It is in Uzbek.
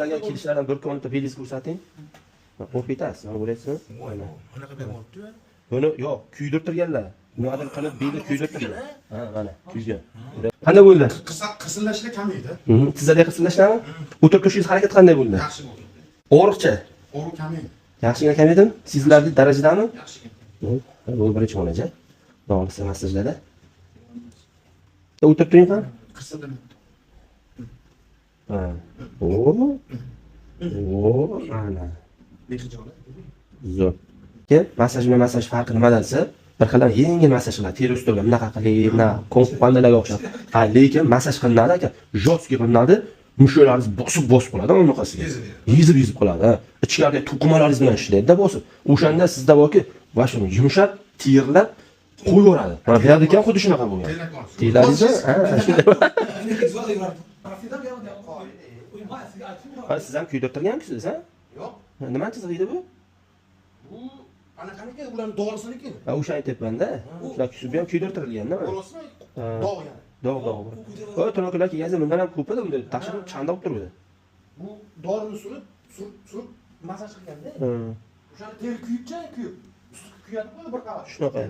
Agar kelishlardan bir kun oldin belingizni ko'rsating. Qo'rqib ketasiz, nima bo'lyapsiz? Voy, anaqa bemor bo'libdi. Buni yo'q, kuydirtirganlar. Nimadir qilib belni kuydirtirgan. Ha, mana kuygan. Qanday bo'ldi? Qisillashlar kamaydi. Tizzadagi qisillashlarmi? O'tirib turishingiz harakat qanday bo'ldi? Yaxshi bo'ldi. Og'riqcha. Og'riq kamaydi. Yaxshigina kamaydimi? Sezilarli darajadami? Yaxshigina. Bu birinchi muolaja. Xudo xohlasa massajlarda. O'tirib turing qani. Qisilmayapti. Ha. O. O, ana. Behijolat. Zo'r. Keyin massaj bilan massaj farqi nimada desa, bir xil yengil massaj qiladi, teri ustida bunaqa qilib, bunaqa kung fu pandalarga o'xshab. Ha, lekin massaj qilinadi aka, жесткий qilinadi, mushalaringiz bosib bosib qoladi unaqasiga. Yezib yezib qoladi. Ha. Ichkarida to'qimalaringiz bilan ishlaydi-da bosib. O'shanda sizda borki, va shuni yumshab, terlab qo'yaveradi. Mana bu yerdagi ham xuddi shunaqa bo'lgan. Terlaringiz, ha, shunday. Ha, siz ham kuydirtirganmisiz, ha? Yo'q. Nima chizig'i edi bu? Bu anaqaniki, ularning dorisiniki. Ha, o'sha aytyapman-da. Shular bu ham kuydirtirilganda mana. Dorisimi? Ha. Dog' yani. Dog' dog'. O tirnoqlar kelgansa bundan ham ko'p edi, unda tashqari chandoq turibdi. Bu dorini surib, surib, surib massaj qilganda, o'shani teri kuyibcha, kuyib. Usti kuyadi bir qavat. Shunaqa.